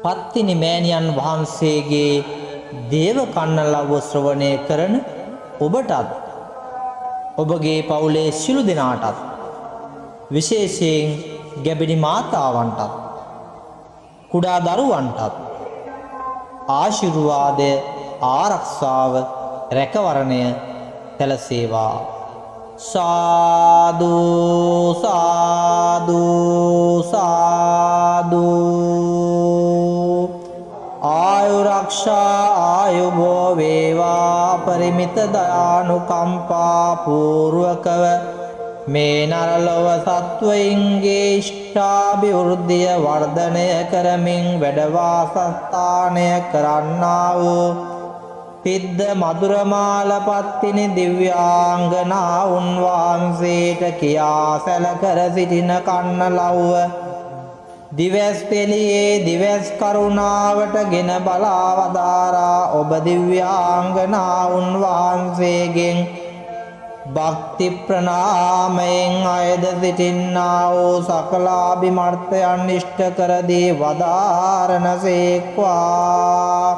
පත්තිනි මෑණියන් වහන්සේගේ දේව කන්නලව්ව ශ්‍රවණය කරන ඔබටත් ඔබගේ පවුලේ සියලු දෙනාටත්, විශේෂයෙන් ගැබිණි මාතාවන්ටත් කුඩා දරුවන්ටත් ආශිර්වාදය, ආරක්ෂාව, රැකවරණය සැලසේවා. සාදු සාදු සාදු. ආයුරක්ෂා ආයුබෝ වේවා. පරිමිත දයානුකම්පා පූර්වකව මේ නරලොව සත්වයින්ගේ ඉෂ්ඨාභිවෘද්ධිය වර්ධනය කරමින් වැඩ වාසස්ථානය කරන්නා වූ සිද්ධ මధుරමාල පත්තිනි දිව්‍යාංගනා උන්වහන්සේට කියා සැලකර සිටින කන්නලව්ව දිවැස් පෙළියේ දිවැස් කරුණාවට ගෙන බලා වදාරා ඔබ දිව්‍යාංගනා උන්වහන්සේගෙන් භක්ති ප්‍රණාමයෙන් අයද සිටින්නා වූ සකලාභිමර්ථයන් ඉෂ්ට කර දී වදාරන සේක්වා.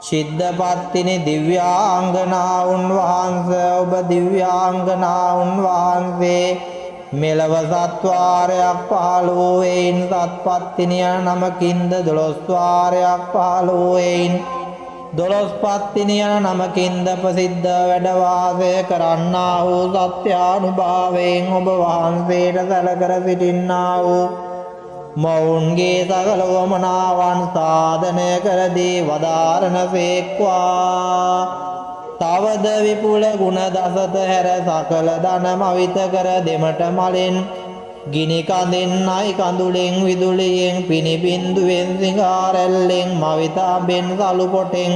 සිද්ධපත්තිනි දිව්‍යාංගනා උන්වහන්සේ, ඔබ දිව්‍යාංගනා උන්වහන්සේ මෙලව සත්වාරයක් පහළ වූ එයින් සත්පත්තිනි යන නමකින්ද, 12 වාරයක් පහළ වූ එයින් 12 පත්තිනි යන නමකින්ද ප්‍රසිද්ධ වැඩ වාසය කරන්නා වූ සත්‍යානුභාවයෙන් ඔබ වහන්සේට සැලකර සිටින්නා වූ මොවුන්ගේ සකල වමනාවන් සාධනය කර දී වදාරන සේක්වා. තවද විපුල ගුණ දසත හැර සකල ධන මවිත කර දෙමට මලෙන්, ගිනි කඳෙන්, අයි කඳුලෙන්, විදුලියෙන්, පිණි බින්දුවෙන්, සිඟාරැල්ලෙන්, මවිත අඹෙන්, සලු පොටෙන්,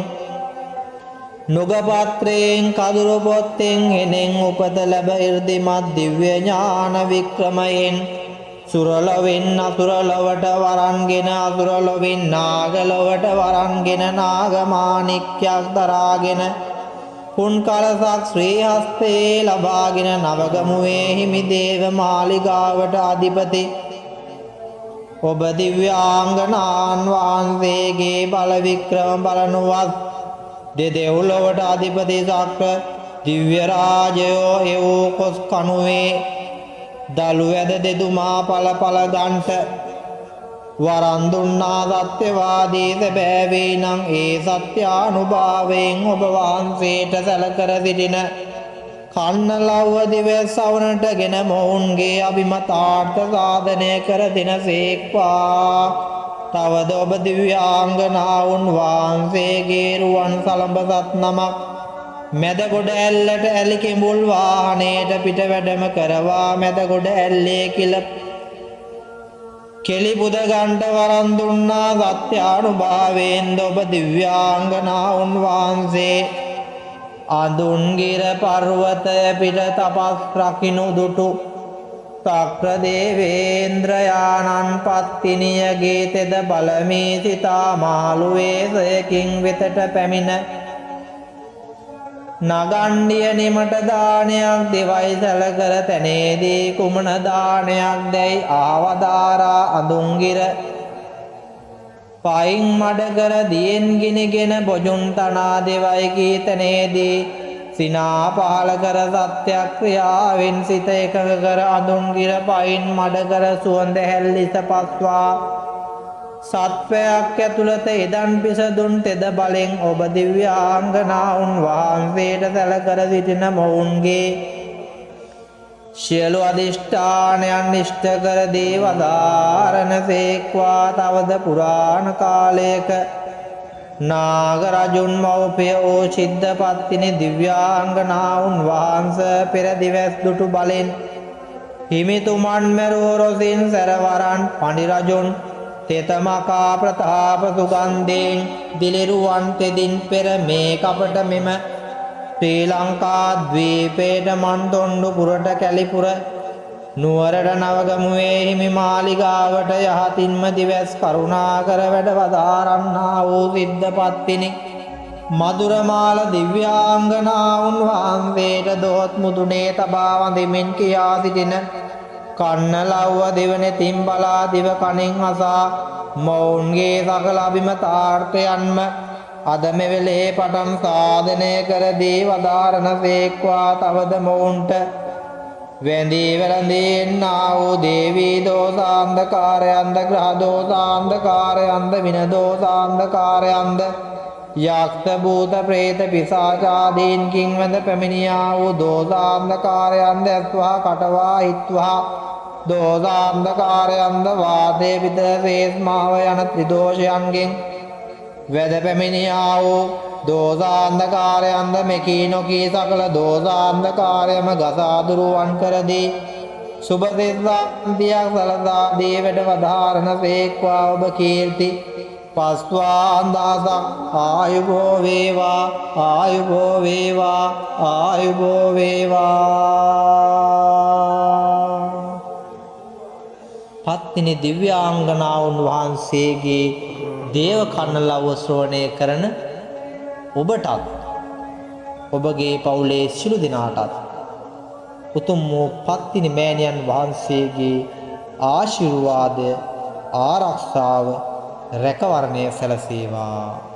නුගපත්‍රයෙන්, කදුරු පොත්තෙන්, හෙනෙන් උපත ලැබ ඉර්ධිමත් දිව්‍ය ඥාන වික්‍රමයෙන් සුරලොවින් අසුරලොවට වරන්ගෙන, අසුරලොවින් නාගලොවට වරන්ගෙන, නාග මාණික්යක් දරාගෙන, පුන් කලසක් ශ්‍රී හස්තයේ ලබාගෙන නවගමුවේ හිමි දේව මාලිගාවට අධිපති ඔබ දිව්‍යාංගනාන් වහන්සේගේ බල වික්‍රම බලනුවත් දෙදෙව්ලොවට අධිපති සක්‍ර දිව්‍ය රාජයෝ එවූ කොස් කණුවේ දළු ඇද දෙදුමා ඵල ඵල ගන්ට වරන් දුන්නා සත්‍යවාදී සැබෑවේ නම් ඒ සත්‍යානුභාවයෙන් ඔබ වහන්සේට සැලකර සිටින කන්නලව්ව දිවැස් සවනට ගෙන මොවුන්ගේ අභිමතාර්ථ සාධනය කර දෙනසේක්වා. තවද ඔබ දිව්‍යාංගනාවුන් වහන්සේගේ රුවන් සලඹ සත් නමක් මැදගොඩ ඇල්ලට ඇලි කිඹුල් වාහනයට පිට වැඩම කරවා මැදගොඩ ඇල්ලේ කිල කෙලි පුද ගන්ට වරන් දුන්නා සත්‍යානුභාවයෙන්ද ඔබ දිව්‍යාංගනාවුන් වහන්සේ අඳුන්ගිර පර්වතය පිට තපස් රකිනු දුටු සක්‍ර දේවේන්ද්‍රයාණන් පත්තිනියගේ තෙද බලමී සිතා මාළු වේසයකින් වෙතට පැමිණ නගණ්ඩිය නිමට දානයක් දෙවයි සැලකර තැනේදී කුමන දානයක් දැයි ආවදාරා අඳුන්ගිර පයින් මඩ කර දියෙන් ගිනිගෙන බොජුන් තනා දෙවයි කී තැනේදී සිනා පහල කර සත්‍යක්‍රියාවෙන් සිත එකඟ කර අඳුන්ගිර පයින් මඩ කර සුවඳ හැල්ලිස පස්වා සත්වයක් ඇතුළත ඉදන් පිසදුන් තෙද බලෙන් ඔබ දිව්‍යාංගනාවුන් වහන්සේට සැලකර සිටින මොවුන්ගේ සියලු අධිෂ්ඨානයන් ඉෂ්ට කර දී වදාරන සේක්වා. තවද පුරාණ කාලයක නාග රජුන් මව්පිය වූ සිද්ධපත්තිනි දිව්‍යාංගනාවුන් වහන්සේ පෙර දිවැස් දුටු බලෙන් හිමිතුමන් මැරූ රොසින් සැරවරන් පඬි රජුන් තෙතමකා ප්‍රතාප සුගන්ධයෙන් දිලිරුවන් තෙදින් පෙර මේ කපට මෙම ශ්‍රී ලංකා ද්වීපයට මන්තොණ්ඩු පුරට කැලිපුර නුවරට නවගමුවේ හිමි මාලිගාවට යහතින්ම දිවැස් කරුණාකර වැඩ වදාරන්නා වූ සිද්ධපත්තිනි මధుරමාල දිව්‍යාංගනාවුන් වහන්සේට දොහොත් මුදුනේ තබා වඳිමින් කියා සිටින කන්නලව්ව දෙවනෙතින් බලා දිව කනින් අසා මොවුන්ගේ සකල අභිමතාර්ථයන්ම අද මෙවෙලේ පටන් සාධනය කර දී වදාරන සේක්වා. තවද මොවුන්ට වැඳී වැළඳී එන්නා වූ දේවී දෝසාන්ධකාරයන්ද, ග්‍රහ දෝසාන්ධකාරයන්ද, වින දෝසාන්ධකාරයන්ද, යක්ෂ භූත ප්‍රේත පිසාචාදීන්කින් වැඳ පැමිණියා වූ දෝසාන්ධකාරයන්ද, ඇස්වහා කටවා හිත්වහා දෝසාන්ධකාරයන්ද, වාතය පිත සේස්මාව යන ත්‍රිදෝෂයන්ගෙන් වැද පැමිණියා වූ දෝසාන්ධකාරයන්ද, මෙකී නොකී සකල දෝසාන්ධකාරයම ගසා දුරුවන් කරදී සුභ සිද්ධාන්තියක් සලසා දී වැඩ වදාරන සේක්වා. ඔබ කීර්ති පස්වාන්දාසක් ආයුබෝ වේවා, ආයුබෝ වේවා, ආයුබෝ වේවා. පත්තිනි දිව්‍යාංගනාවුන් වහන්සේගේ දේව කන්නලව්ව ශ්‍රවණය කරන ඔබටත් ඔබගේ පවුලේ සිළු දෙනාටත් උතුම් වූ පත්තිනි මෑණියන් වහන්සේගේ ආශිර්වාදය, ආරක්ෂාව, රැකවරණය සැලසේවා.